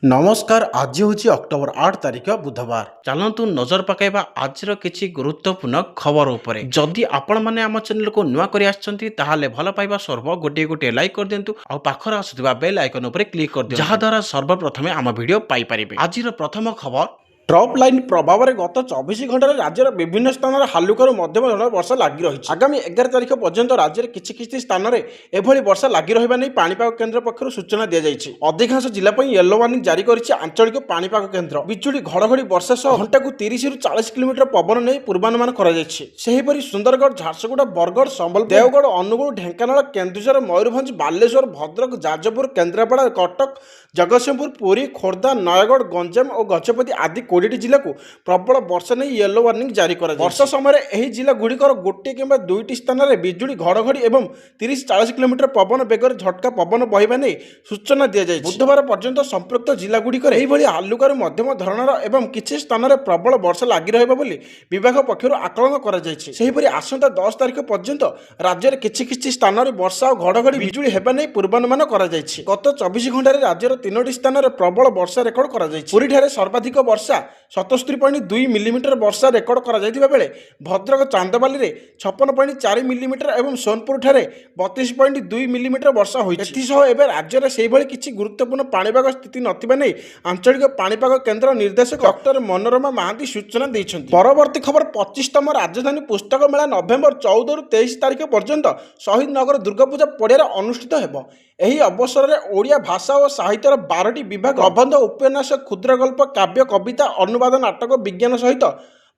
ନମସ୍କାର, ଆଜି ହେଉଛି ଅକ୍ଟୋବର 8 ତାରିଖ, ବୁଧବାର। ଚାଲନ୍ତୁ ନଜର ପକାଇବା ଆଜିର କିଛି ଗୁରୁତ୍ୱପୂର୍ଣ୍ଣ ଖବର ଉପରେ। ଯଦି ଆପଣମାନେ ଆମ ଚ୍ୟାନେଲକୁ ନୂଆ କରି ଆସିଛନ୍ତି, ତାହେଲେ ଭଲ ପାଇବା ସ୍ୱରୂପ ଗୋଟିଏ ଗୋଟିଏ ଲାଇକ୍ କରିଦିଅନ୍ତୁ ଆଉ ପାଖରେ ଆସୁଥିବା ବେଲ୍ ଆଇକନ୍ ଉପରେ କ୍ଲିକ୍ କରିଦିଅନ୍ତୁ, ଯାହାଦ୍ୱାରା ସର୍ବପ୍ରଥମେ ଆମ ଭିଡ଼ିଓ ପାଇପାରିବେ। ଆଜିର ପ୍ରଥମ ଖବର, ଟ୍ରପ୍ ଲାଇନ୍ ପ୍ରଭାବରେ ଗତ 24 ଘଣ୍ଟାରେ ରାଜ୍ୟର ବିଭିନ୍ନ ସ୍ଥାନରେ ହାଲୁକାରୁ ମଧ୍ୟମ ଧରଣର ବର୍ଷା ଲାଗି ରହିଛି। ଆଗାମୀ 11 ତାରିଖ ପର୍ଯ୍ୟନ୍ତ ରାଜ୍ୟରେ କିଛି କିଛି ସ୍ଥାନରେ ଏଭଳି ବର୍ଷା ଲାଗି ରହିବା ନେଇ ପାଣିପାଗ କେନ୍ଦ୍ର ପକ୍ଷରୁ ସୂଚନା ଦିଆଯାଇଛି। ଅଧିକାଂଶ ଜିଲ୍ଲା ପାଇଁ ୟେଲୋ ୱାର୍ଣ୍ଣିଂ ଜାରି କରିଛି ଆଞ୍ଚଳିକ ପାଣିପାଗ କେନ୍ଦ୍ର। ବିଜୁଳି, ଘଡ଼ଘଡ଼ି, ବର୍ଷା ସହ ଘଣ୍ଟାକୁ 30ରୁ 40 କିଲୋମିଟର ପବନ ନେଇ ପୂର୍ବାନୁମାନ କରାଯାଇଛି। ସେହିପରି ସୁନ୍ଦରଗଡ଼, ଝାରସୁଗୁଡ଼ା, ବରଗଡ଼, ସମ୍ବଲପୁର, ଦେଓଗଡ଼, ଅନୁଗୁଳ, ଢେଙ୍କାନାଳ, କେନ୍ଦୁଝର, ମୟୂରଭଞ୍ଜ, ବାଲେଶ୍ୱର, ଭଦ୍ରକ, ଯାଜପୁର, କେନ୍ଦ୍ରାପଡ଼ା, କଟକ, ଜଗତସିଂହପୁର, ପୁରୀ, ଖୋର୍ଦ୍ଧା, ନୟାଗଡ଼, ଗଞ୍ଜାମ ଓ ଗଜପତି ଆଦି 20ଟି ଜିଲ୍ଲାକୁ ପ୍ରବଳ ବର୍ଷା ନେଇ ୟେଲୋ ୱାର୍ଣ୍ଣିଂ ଜାରି କରାଯାଇଛି। ବର୍ଷା ସମୟରେ ଏହି ଜିଲ୍ଲା ଗୁଡ଼ିକର ଗୋଟିଏ କିମ୍ବା ଦୁଇଟି ସ୍ଥାନରେ ବିଜୁଳି, ଘଡ଼ଘଡ଼ି ଏବଂ 30-40 କିଲୋମିଟର ପବନ ବେଗରେ ଝଟକା ପବନ ବହିବା ନେଇ ସୂଚନା ଦିଆଯାଇଛି। ବୁଧବାର ପର୍ଯ୍ୟନ୍ତ ସମ୍ପୃକ୍ତ ଜିଲ୍ଲାଗୁଡ଼ିକରେ ଏହିଭଳି ହାଲୁକାରୁ ମଧ୍ୟମ ଧରଣର ଏବଂ କିଛି ସ୍ଥାନରେ ପ୍ରବଳ ବର୍ଷା ଲାଗି ରହିବ ବୋଲି ବିଭାଗ ପକ୍ଷରୁ ଆକଳନ କରାଯାଇଛି। ସେହିପରି ଆସନ୍ତା 10 ତାରିଖ ପର୍ଯ୍ୟନ୍ତ ରାଜ୍ୟରେ କିଛି କିଛି ସ୍ଥାନରେ ବର୍ଷା ଓ ଘଡ଼ଘଡ଼ି ବିଜୁଳି ହେବା ନେଇ ପୂର୍ବାନୁମାନ କରାଯାଇଛି। ଗତ 24 ଘଣ୍ଟାରେ ରାଜ୍ୟର ତିନୋଟି ସ୍ଥାନରେ ପ୍ରବଳ ବର୍ଷା ରେକର୍ଡ କରାଯାଇଛି। ପୁରୀଠାରେ ସର୍ବାଧିକ ବର୍ଷା 77.2 ମିଲିମିଟର ବର୍ଷା ରେକର୍ଡ କରାଯାଇଥିବା ବେଳେ ଭଦ୍ରକ ଚାନ୍ଦବାଲିରେ 56.4 ମିଲିମିଟର ଏବଂ ସୋନପୁରଠାରେ 32.2 ମିଲିମିଟର ବର୍ଷା ହୋଇଛି। ଏଥିସହ ଏବେ ରାଜ୍ୟରେ ସେହିଭଳି କିଛି ଗୁରୁତ୍ୱପୂର୍ଣ୍ଣ ପାଣିପାଗ ସ୍ଥିତି ନଥିବା ନେଇ ଆଞ୍ଚଳିକ ପାଣିପାଗ କେନ୍ଦ୍ର ନିର୍ଦ୍ଦେଶକ ଡକ୍ଟର ମନୋରମା ମହାନ୍ତି ସୂଚନା ଦେଇଛନ୍ତି। ପରବର୍ତ୍ତୀ ଖବର, 25ତମ ରାଜଧାନୀ ପୁସ୍ତକ ମେଳା ନଭେମ୍ବର 14ରୁ 23 ତାରିଖ ପର୍ଯ୍ୟନ୍ତ ଶହୀଦ ନଗର ଦୁର୍ଗାପୂଜା ପଡ଼ିଆରେ ଅନୁଷ୍ଠିତ ହେବ। ଏହି ଅବସରରେ ଓଡ଼ିଆ ଭାଷା ଓ ସାହିତ୍ୟର 12ଟି ବିଭାଗ ପ୍ରବନ୍ଧ, ଉପନ୍ୟାସ, କ୍ଷୁଦ୍ରଗଳ୍ପ, କାବ୍ୟ, କବିତା, ଅନୁବାଦ, ନାଟକ, ବିଜ୍ଞାନ ସହିତ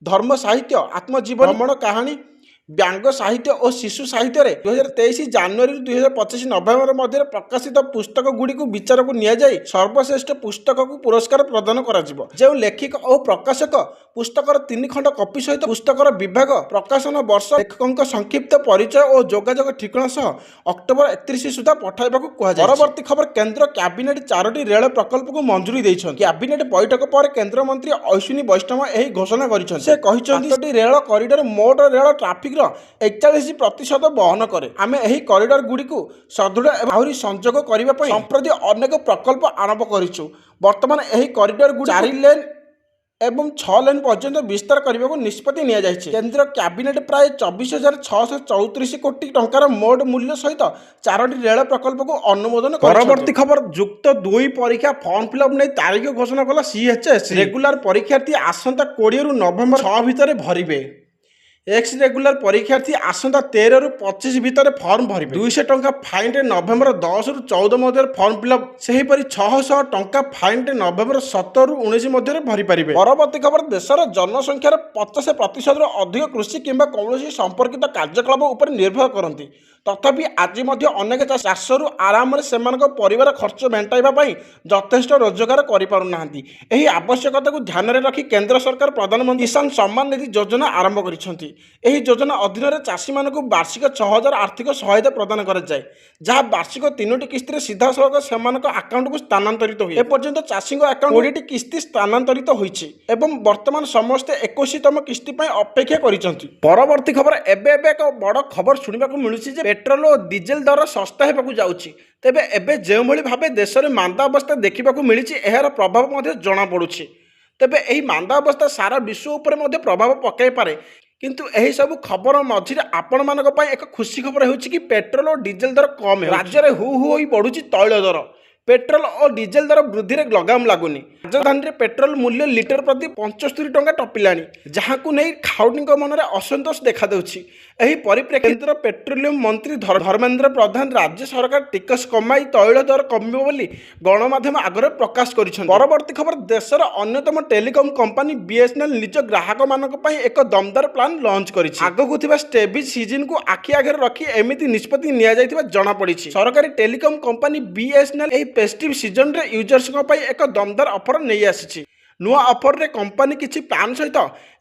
ଧର୍ମ ସାହିତ୍ୟ, ଆତ୍ମଜୀବନୀ, ଭ୍ରମଣ କାହାଣୀ, ବ୍ୟଙ୍ଗ ସାହିତ୍ୟ ଓ ଶିଶୁ ସାହିତ୍ୟରେ 2023 ଜାନୁଆରୀରୁ 2025 ନଭେମ୍ବର ମଧ୍ୟରେ ପ୍ରକାଶିତ ପୁସ୍ତକ ଗୁଡ଼ିକୁ ବିଚାରକୁ ନିଆଯାଇ ସର୍ବଶ୍ରେଷ୍ଠ ପୁସ୍ତକକୁ ପୁରସ୍କାର ପ୍ରଦାନ କରାଯିବ। ଯେଉଁ ଲେଖକ ଓ ପ୍ରକାଶକ ପୁସ୍ତକର ତିନି ଖଣ୍ଡ କପି ସହିତ ପୁସ୍ତକର ବିଭାଗ, ପ୍ରକାଶନ ବର୍ଷ, ଲେଖକଙ୍କ ସଂକ୍ଷିପ୍ତ ପରିଚୟ ଓ ଯୋଗାଯୋଗ ଠିକଣା ସହ ଅକ୍ଟୋବର 31 ସୁଦ୍ଧା ପଠାଇବାକୁ କୁହାଯାଇଛି। ପରବର୍ତ୍ତୀ ଖବର, କେନ୍ଦ୍ର କ୍ୟାବିନେଟ୍ ଚାରୋଟି ରେଳ ପ୍ରକଳ୍ପକୁ ମଞ୍ଜୁରୀ ଦେଇଛନ୍ତି। କ୍ୟାବିନେଟ୍ ବୈଠକ ପରେ କେନ୍ଦ୍ରମନ୍ତ୍ରୀ ଅଶ୍ୱିନୀ ବୈଷ୍ଣବ ଏହି ଘୋଷଣା କରିଛନ୍ତି। ସେ କହିଛନ୍ତି, ପାଞ୍ଚଟି ରେଳ କରିଡର ମୋଟ ରେଳ ଟ୍ରାଫିକର 41% ବହନ କରେ। ଆମେ ଏହି କରିଡର ଗୁଡ଼ିକୁ ସୁଦୃଢ଼ ଏବଂ ଆହୁରି ସଂଯୋଗ କରିବା ପାଇଁ ସମ୍ପ୍ରତି ଅନେକ ପ୍ରକଳ୍ପ ଆରମ୍ଭ କରିଛୁ। ବର୍ତ୍ତମାନ ଏହି କରିଡର ଗୁଡ଼ିକୁ 4 ଲେନ୍ ଏବଂ 6 ଲେନ୍ ପର୍ଯ୍ୟନ୍ତ ବିସ୍ତାର କରିବାକୁ ନିଷ୍ପତ୍ତି ନିଆଯାଇଛି। କେନ୍ଦ୍ର କ୍ୟାବିନେଟ୍ ପ୍ରାୟ 24,634 କୋଟି ଟଙ୍କାର ମୋଟ ମୂଲ୍ୟ ସହିତ ଚାରୋଟି ରେଳ ପ୍ରକଳ୍ପକୁ ଅନୁମୋଦନ। ପରବର୍ତ୍ତୀ ଖବର, ଯୁକ୍ତ 2 ପରୀକ୍ଷା ଫର୍ମ ଫିଲ୍ଅପ୍ ନେଇ ତାରିଖ ଘୋଷଣା କଲା ସିଏଚଏସଇ। ରେଗୁଲାର ପରୀକ୍ଷାର୍ଥୀ ଆସନ୍ତା 20ରୁ ନଭେମ୍ବର 6 ଭିତରେ ଭରିବେ। ଏକ୍ସ ରେଗୁଲାର ପରୀକ୍ଷାର୍ଥୀ ଆସନ୍ତା 13ରୁ 25 ଭିତରେ ଫର୍ମ ଭରିବେ। 200 ଟଙ୍କା ଫାଇନ୍ରେ ନଭେମ୍ବର 10ରୁ 14 ମଧ୍ୟରେ ଫର୍ମ ଫିଲ୍ଅପ୍। ସେହିପରି 600 ଟଙ୍କା ଫାଇନ୍ରେ ନଭେମ୍ବର 17ରୁ 19 ମଧ୍ୟରେ ଭରିପାରିବେ। ପରବର୍ତ୍ତୀ ଖବର, ଦେଶର ଜନସଂଖ୍ୟାର 50%ରୁ ଅଧିକ କୃଷି କିମ୍ବା କୌଣସି ସମ୍ପର୍କିତ କାର୍ଯ୍ୟକଳାପ ଉପରେ ନିର୍ଭର କରନ୍ତି। ତଥାପି ଆଜି ମଧ୍ୟ ଅନେକ ଚାଷୀ ଚାଷରୁ ଆରାମରେ ସେମାନଙ୍କ ପରିବାର ଖର୍ଚ୍ଚ ମେଣ୍ଟାଇବା ପାଇଁ ଯଥେଷ୍ଟ ରୋଜଗାର କରିପାରୁନାହାନ୍ତି। ଏହି ଆବଶ୍ୟକତାକୁ ଧ୍ୟାନରେ ରଖି କେନ୍ଦ୍ର ସରକାର ପ୍ରଧାନମନ୍ତ୍ରୀ କିଷାନ ସମ୍ମାନ ନିଧି ଯୋଜନା ଆରମ୍ଭ କରିଛନ୍ତି। ଏହି ଯୋଜନା ଅଧୀନରେ ଚାଷୀମାନଙ୍କୁ ବାର୍ଷିକ 6000 ଆର୍ଥିକ ସହାୟତା ପ୍ରଦାନ କରାଯାଏ, ଯାହା ବାର୍ଷିକ ତିନୋଟି କିସ୍ତିରେ ସିଧାସଳଖ ସେମାନଙ୍କ ଆକାଉଣ୍ଟକୁ ସ୍ଥାନାନ୍ତରିତ ହୁଏ। ଏପର୍ଯ୍ୟନ୍ତ ଚାଷୀଙ୍କ ଆକାଉଣ୍ଟ 20ଟି କିସ୍ତି ସ୍ଥାନାନ୍ତରିତ ହୋଇଛି ଏବଂ ବର୍ତ୍ତମାନ ସମସ୍ତେ 21ତମ କିସ୍ତି ପାଇଁ ଅପେକ୍ଷା କରିଛନ୍ତି। ପରବର୍ତ୍ତୀ ଖବର, ଏବେ ଏବେ ଏକ ବଡ଼ ଖବର ଶୁଣିବାକୁ ମିଳୁଛି ଯେ ପେଟ୍ରୋଲ ଓ ଡିଜେଲ ଦର ଶସ୍ତା ହେବାକୁ ଯାଉଛି। ତେବେ ଏବେ ଯେଉଁଭଳି ଭାବେ ଦେଶରେ ମାନ୍ଦା ଅବସ୍ଥା ଦେଖିବାକୁ ମିଳିଛି, ଏହାର ପ୍ରଭାବ ମଧ୍ୟ ଜଣାପଡ଼ୁଛି। ତେବେ ଏହି ମାନ୍ଦା ଅବସ୍ଥା ସାରା ବିଶ୍ୱ ଉପରେ ମଧ୍ୟ ପ୍ରଭାବ ପକାଇପାରେ। କିନ୍ତୁ ଏହି ସବୁ ଖବର ମଝିରେ ଆପଣମାନଙ୍କ ପାଇଁ ଏକ ଖୁସି ଖବର ହେଉଛି କି ପେଟ୍ରୋଲ ଓ ଡିଜେଲ ଦର କମ୍ ହେଉଛି। ରାଜ୍ୟରେ ହୁ ହୁ ହୋଇ ବଢ଼ୁଛି ତୈଳ ଦର। ପେଟ୍ରୋଲ ଓ ଡିଜେଲ ଦର ବୃଦ୍ଧିରେ ଲଗାମ ଲାଗୁନି। ରାଜଧାନୀରେ ପେଟ୍ରୋଲ ମୂଲ୍ୟ ଲିଟର ପ୍ରତି 75 ଟଙ୍କା ଟପିଲାଣି, ଯାହାକୁ ନେଇ ଖାଉଟିଙ୍କ ମନରେ ଅସନ୍ତୋଷ ଦେଖାଦେଉଛି। ଏହି ପରିପ୍ରେକ୍ଷୀରେ କେନ୍ଦ୍ର ପେଟ୍ରୋଲିୟମ ମନ୍ତ୍ରୀ ଧର୍ମେନ୍ଦ୍ର ପ୍ରଧାନ ରାଜ୍ୟ ସରକାର ଟିକସ କମାଇ ତୈଳ ଦର କମିବ ବୋଲି ଗଣମାଧ୍ୟମ ଆଗରେ ପ୍ରକାଶ କରିଛନ୍ତି। ପରବର୍ତ୍ତୀ ଖବର, ଦେଶର ଅନ୍ୟତମ ଟେଲିକମ୍ କମ୍ପାନୀ ବିଏସ୍ଏନ୍ଏଲ୍ ନିଜ ଗ୍ରାହକମାନଙ୍କ ପାଇଁ ଏକ ଦମଦାର ପ୍ଲାନ୍ ଲଞ୍ଚ କରିଛି। ଆଗକୁ ଥିବା ଫେଷ୍ଟିଭ୍ ସିଜନକୁ ଆଖି ଆଗରେ ରଖି ଏମିତି ନିଷ୍ପତ୍ତି ନିଆଯାଇଥିବା ଜଣାପଡ଼ିଛି। ସରକାରୀ ଟେଲିକମ୍ କମ୍ପାନୀ ବିଏସ୍ଏନ୍ଏଲ୍ ଏହି ଫେଷ୍ଟିଭ୍ ସିଜନରେ ୟୁଜର୍ସଙ୍କ ପାଇଁ ଏକ ଦମଦାର ଅଫର ନେଇ ଆସିଛି। ନୂଆ ଅଫରରେ କମ୍ପାନୀ କିଛି ପ୍ଲାନ୍ ସହିତ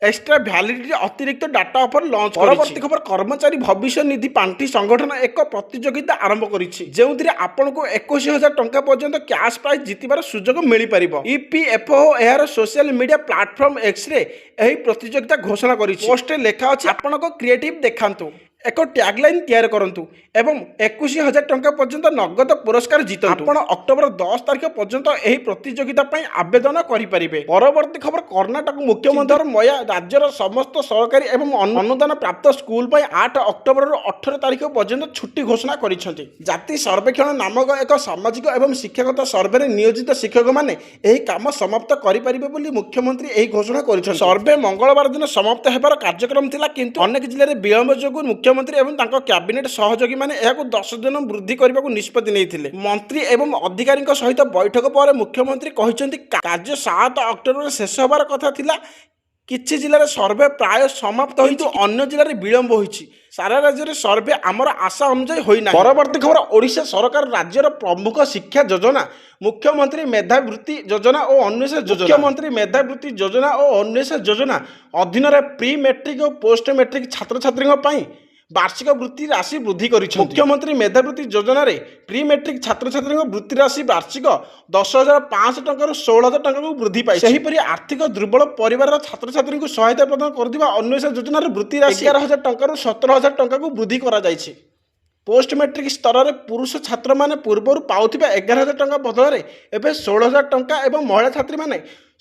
ଏକ୍ସଟ୍ରା ଭ୍ୟାଲିଡିଟି ଅତିରିକ୍ତ ଡାଟା ଅଫର ଲଞ୍ଚ। ପରବର୍ତ୍ତୀ ଖବର, କର୍ମଚାରୀ ଭବିଷ୍ୟ ନିଧି ପାଣ୍ଠି ସଂଗଠନ ଏକ ପ୍ରତିଯୋଗିତା ଆରମ୍ଭ କରିଛି, ଯେଉଁଥିରେ ଆପଣଙ୍କୁ 21,000 ଟଙ୍କା ପର୍ଯ୍ୟନ୍ତ କ୍ୟାଶ୍ ପ୍ରାଇଜ୍ ଜିତିବାର ସୁଯୋଗ ମିଳିପାରିବ। ଇପିଏଫ୍ଓ ଏହାର ସୋସିଆଲ ମିଡିଆ ପ୍ଲାଟଫର୍ମ ଏକ୍ସରେ ଏହି ପ୍ରତିଯୋଗିତା ଘୋଷଣା କରିଛି। ପୋଷ୍ଟରେ ଲେଖା ଅଛି, "ଆପଣଙ୍କ କ୍ରିଏଟିଭ୍ ଦେଖାନ୍ତୁ ଏକ ଟ୍ୟାଗଲାଇନ୍ ତିଆରି କରନ୍ତୁ ଏବଂ 21,000 ଟଙ୍କା ପର୍ଯ୍ୟନ୍ତ ନଗଦ ପୁରସ୍କାର ଜିତନ୍ତୁ। ଆପଣ ଅକ୍ଟୋବର 10 ତାରିଖ ପର୍ଯ୍ୟନ୍ତ ଏହି ପ୍ରତିଯୋଗିତା ପାଇଁ ଆବେଦନ କରିପାରିବେ। ପରବର୍ତ୍ତୀ ଖବର, କର୍ଣ୍ଣାଟକ ମୁଖ୍ୟମନ୍ତ୍ରୀ ମୟା ରାଜ୍ୟର ସମସ୍ତ ସରକାରୀ ଏବଂ ଅନୁଦାନ ପ୍ରାପ୍ତ ସ୍କୁଲ ପାଇଁ 8 ଅକ୍ଟୋବରରୁ 18 ତାରିଖ ପର୍ଯ୍ୟନ୍ତ ଛୁଟି ଘୋଷଣା କରିଛନ୍ତି। ଜାତି ସର୍ବେକ୍ଷଣ ନାମକ ଏକ ସାମାଜିକ ଏବଂ ଶିକ୍ଷାଗତ ସର୍ଭେରେ ନିୟୋଜିତ ଶିକ୍ଷକମାନେ ଏହି କାମ ସମାପ୍ତ କରିପାରିବେ ବୋଲି ମୁଖ୍ୟମନ୍ତ୍ରୀ ଏହି ଘୋଷଣା କରିଛନ୍ତି। ସର୍ଭେ ମଙ୍ଗଳବାର ଦିନ ସମାପ୍ତ ହେବାର କାର୍ଯ୍ୟକ୍ରମ ଥିଲା, କିନ୍ତୁ ଅନେକ ଜିଲ୍ଲାରେ ବିଳମ୍ବ ଯୋଗୁଁ ମୁଖ୍ୟମନ୍ତ୍ରୀ ଏବଂ ତାଙ୍କ କ୍ୟାବିନେଟ୍ ସହଯୋଗୀମାନେ ଏହାକୁ 10 ଦିନ ବୃଦ୍ଧି କରିବାକୁ ନିଷ୍ପତ୍ତି ନେଇଥିଲେ। ମନ୍ତ୍ରୀ ଏବଂ ଅଧିକାରୀଙ୍କ ସହିତ ବୈଠକ ପରେ ମୁଖ୍ୟମନ୍ତ୍ରୀ କହିଛନ୍ତି, କାର୍ଯ୍ୟ 7 ଅକ୍ଟୋବରରେ ଶେଷ ହେବାର କଥା ଥିଲା। କିଛି ଜିଲ୍ଲାରେ ସର୍ଭେ ପ୍ରାୟ ସମାପ୍ତ ହୋଇଛି, ଅନ୍ୟ ଜିଲ୍ଲାରେ ବିଳମ୍ବ ହୋଇଛି। ସାରା ରାଜ୍ୟରେ ସର୍ଭେ ଆମର ଆଶା ଅନୁଯାୟୀ ହୋଇନାହିଁ। ପରବର୍ତ୍ତୀ ଖବର, ଓଡ଼ିଶା ସରକାର ରାଜ୍ୟର ପ୍ରମୁଖ ଶିକ୍ଷା ଯୋଜନା ମୁଖ୍ୟମନ୍ତ୍ରୀ ମେଧାବୃତ୍ତି ଯୋଜନା ଓ ଅନ୍ୱେଷା ଯୋଜନା, ମୁଖ୍ୟମନ୍ତ୍ରୀ ମେଧାବୃତ୍ତି ଯୋଜନା ଓ ଅନ୍ୱେଷା ଯୋଜନା ଅଧୀନରେ ପ୍ରି ମେଟ୍ରିକ ଓ ପୋଷ୍ଟ ମେଟ୍ରିକ ଛାତ୍ରଛାତ୍ରୀଙ୍କ ପାଇଁ ବାର୍ଷିକ ବୃତ୍ତି ରାଶି ବୃଦ୍ଧି କରିଛନ୍ତି। ମୁଖ୍ୟମନ୍ତ୍ରୀ ମେଧାବୃତ୍ତି ଯୋଜନାରେ ପ୍ରି ମେଟ୍ରିକ ଛାତ୍ରଛାତ୍ରୀଙ୍କ ବୃତ୍ତି ରାଶି ବାର୍ଷିକ 10,500 ଟଙ୍କାରୁ 16,000 ଟଙ୍କାକୁ ବୃଦ୍ଧି ପାଇଛି। ସେହିପରି ଆର୍ଥିକ ଦୁର୍ବଳ ପରିବାରର ଛାତ୍ରଛାତ୍ରୀଙ୍କୁ ସହାୟତା ପ୍ରଦାନ କରୁଥିବା ଅନ୍ୱେଷା ଯୋଜନାର ବୃତ୍ତି ରାଶି 11,000 ଟଙ୍କାରୁ 17,000 ଟଙ୍କାକୁ ବୃଦ୍ଧି କରାଯାଇଛି। ପୋଷ୍ଟ ମେଟ୍ରିକ ସ୍ତରରେ ପୁରୁଷ ଛାତ୍ରମାନେ ପୂର୍ବରୁ ପାଉଥିବା 11,000 ଟଙ୍କା ବଦଳରେ ଏବେ 16,000 ଟଙ୍କା ଏବଂ ମହିଳା ଛାତ୍ରୀମାନେ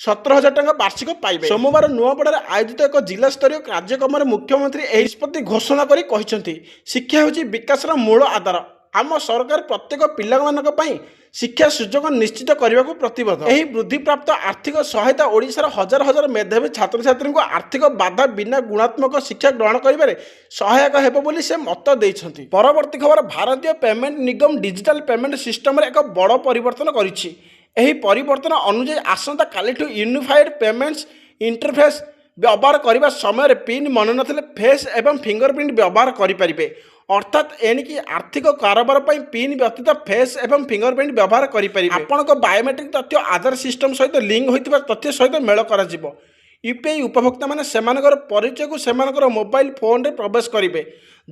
17,000 ଟଙ୍କା ବାର୍ଷିକ ପାଇବେ। ସୋମବାର ନୂଆପଡ଼ାରେ ଆୟୋଜିତ ଏକ ଜିଲ୍ଲାସ୍ତରୀୟ କାର୍ଯ୍ୟକ୍ରମରେ ମୁଖ୍ୟମନ୍ତ୍ରୀ ଏହି ନିଷ୍ପତ୍ତି ଘୋଷଣା କରି କହିଛନ୍ତି, ଶିକ୍ଷା ହେଉଛି ବିକାଶର ମୂଳ ଆଧାର। ଆମ ସରକାର ପ୍ରତ୍ୟେକ ପିଲାମାନଙ୍କ ପାଇଁ ଶିକ୍ଷା ସୁଯୋଗ ନିଶ୍ଚିତ କରିବାକୁ ପ୍ରତିବଦ୍ଧ। ଏହି ବୃଦ୍ଧିପ୍ରାପ୍ତ ଆର୍ଥିକ ସହାୟତା ଓଡ଼ିଶାର ହଜାର ହଜାର ମେଧାବୀ ଛାତ୍ରଛାତ୍ରୀଙ୍କୁ ଆର୍ଥିକ ବାଧା ବିନା ଗୁଣାତ୍ମକ ଶିକ୍ଷା ଗ୍ରହଣ କରିବାରେ ସହାୟକ ହେବ ବୋଲି ସେ ମତ ଦେଇଛନ୍ତି। ପରବର୍ତ୍ତୀ ଖବର, ଭାରତୀୟ ପେମେଣ୍ଟ ନିଗମ ଡିଜିଟାଲ ପେମେଣ୍ଟ ସିଷ୍ଟମରେ ଏକ ବଡ଼ ପରିବର୍ତ୍ତନ କରିଛି। ଏହି ପରିବର୍ତ୍ତନ ଅନୁଯାୟୀ ଆସନ୍ତା କାଲିଠୁ ୟୁନିଫାଇଡ୍ ପେମେଣ୍ଟସ୍ ଇଣ୍ଟରଫେସ୍ ବ୍ୟବହାର କରିବା ସମୟରେ ପିନ୍ ମନେ ନଥିଲେ ଫେସ୍ ଏବଂ ଫିଙ୍ଗରପ୍ରିଣ୍ଟ ବ୍ୟବହାର କରିପାରିବେ। ଅର୍ଥାତ୍ ଏଣିକି ଆର୍ଥିକ କାରବାର ପାଇଁ ପିନ୍ ବ୍ୟତୀତ ଫେସ୍ ଏବଂ ଫିଙ୍ଗରପ୍ରିଣ୍ଟ ବ୍ୟବହାର କରିପାରିବେ। ଆପଣଙ୍କ ବାୟୋମେଟ୍ରିକ୍ ତଥ୍ୟ ଆଧାର ସିଷ୍ଟମ ସହିତ ଲିଙ୍କ ହୋଇଥିବା ତଥ୍ୟ ସହିତ ମେଳ କରାଯିବ। ୟୁପିଆଇ ଉପଭୋକ୍ତାମାନେ ସେମାନଙ୍କର ପରିଚୟକୁ ସେମାନଙ୍କର ମୋବାଇଲ ଫୋନରେ ପ୍ରବେଶ କରିବେ,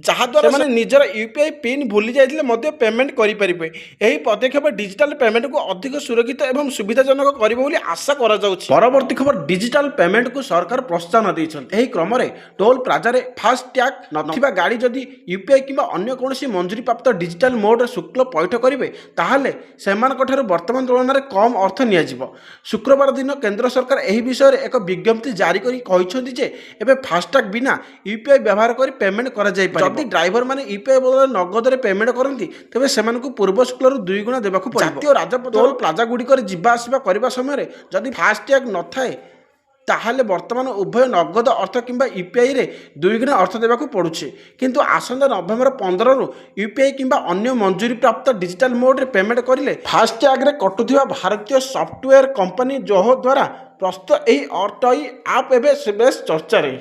ଯାହାଦ୍ୱାରା ସେମାନେ ନିଜର ୟୁପିଆଇ ପିନ୍ ଭୁଲି ଯାଇଥିଲେ ମଧ୍ୟ ପେମେଣ୍ଟ କରିପାରିବେ। ଏହି ପଦକ୍ଷେପ ଡିଜିଟାଲ ପେମେଣ୍ଟକୁ ଅଧିକ ସୁରକ୍ଷିତ ଏବଂ ସୁବିଧାଜନକ କରିବ ବୋଲି ଆଶା କରାଯାଉଛି। ପରବର୍ତ୍ତୀ ଖବର, ଡିଜିଟାଲ ପେମେଣ୍ଟକୁ ସରକାର ପ୍ରୋତ୍ସାହନ ଦେଇଛନ୍ତି। ଏହି କ୍ରମରେ ଟୋଲ୍ ପ୍ଲାଜାରେ ଫାଷ୍ଟ ଟ୍ୟାଗ୍ ନଥିବା ଗାଡ଼ି ଯଦି ୟୁପିଆଇ କିମ୍ବା ଅନ୍ୟ କୌଣସି ମଞ୍ଜୁରୀପ୍ରାପ୍ତ ଡିଜିଟାଲ ମୋଡ୍ରେ ଶୁଳ୍କ ପଇଠ କରିବେ, ତାହେଲେ ସେମାନଙ୍କଠାରୁ ବର୍ତ୍ତମାନ ତୁଳନାରେ କମ୍ ଅର୍ଥ ନିଆଯିବ। ଶୁକ୍ରବାର ଦିନ କେନ୍ଦ୍ର ସରକାର ଏହି ବିଷୟରେ ଏକ ବିଜ୍ଞପ୍ତି ଜାରି କରି କହିଛନ୍ତି ଯେ ଏବେ ଫାସ୍ଟ୍ୟାଗ୍ ବିନା ୟୁପିଆଇ ବ୍ୟବହାର କରି ପେମେଣ୍ଟ କରାଯାଇପାରିବ। ଯଦି ଡ୍ରାଇଭରମାନେ ୟୁପିଆଇ ବଦଳରେ ନଗଦରେ ପେମେଣ୍ଟ କରନ୍ତି, ତେବେ ସେମାନଙ୍କୁ ପୂର୍ବ ଶୁଳ୍କରୁ ଦୁଇଗୁଣା ଦେବାକୁ ପଡ଼ିବ। ଜାତୀୟ ରାଜପଥ ଟୋଲ୍ ପ୍ଲାଜା ଗୁଡ଼ିକରେ ଯିବା ଆସିବା କରିବା ସମୟରେ ଯଦି ଫାସ୍ଟ୍ୟାଗ୍ ନଥାଏ, ତାହେଲେ ବର୍ତ୍ତମାନ ଉଭୟ ନଗଦ ଅର୍ଥ କିମ୍ବା ୟୁପିଆଇରେ ଦୁଇଗୁଣା ଅର୍ଥ ଦେବାକୁ ପଡ଼ୁଛି। କିନ୍ତୁ ଆସନ୍ତା ନଭେମ୍ବର 15ରୁ ୟୁପିଆଇ କିମ୍ବା ଅନ୍ୟ ମଞ୍ଜୁରୀପ୍ରାପ୍ତ ଡିଜିଟାଲ ମୋଡ୍ରେ ପେମେଣ୍ଟ କରିଲେ ଫାସ୍ଟ୍ୟାଗ୍ରେ କଟୁଥିବା। ଭାରତୀୟ ସଫ୍ଟୱେୟାର କମ୍ପାନୀ ଜୋହୋ ଦ୍ୱାରା ପ୍ରସ୍ତୁତ ଏହି ଅର୍ଟଇ ଆପ୍ ଏବେ ବେଶ୍ ଚର୍ଚ୍ଚାରେ।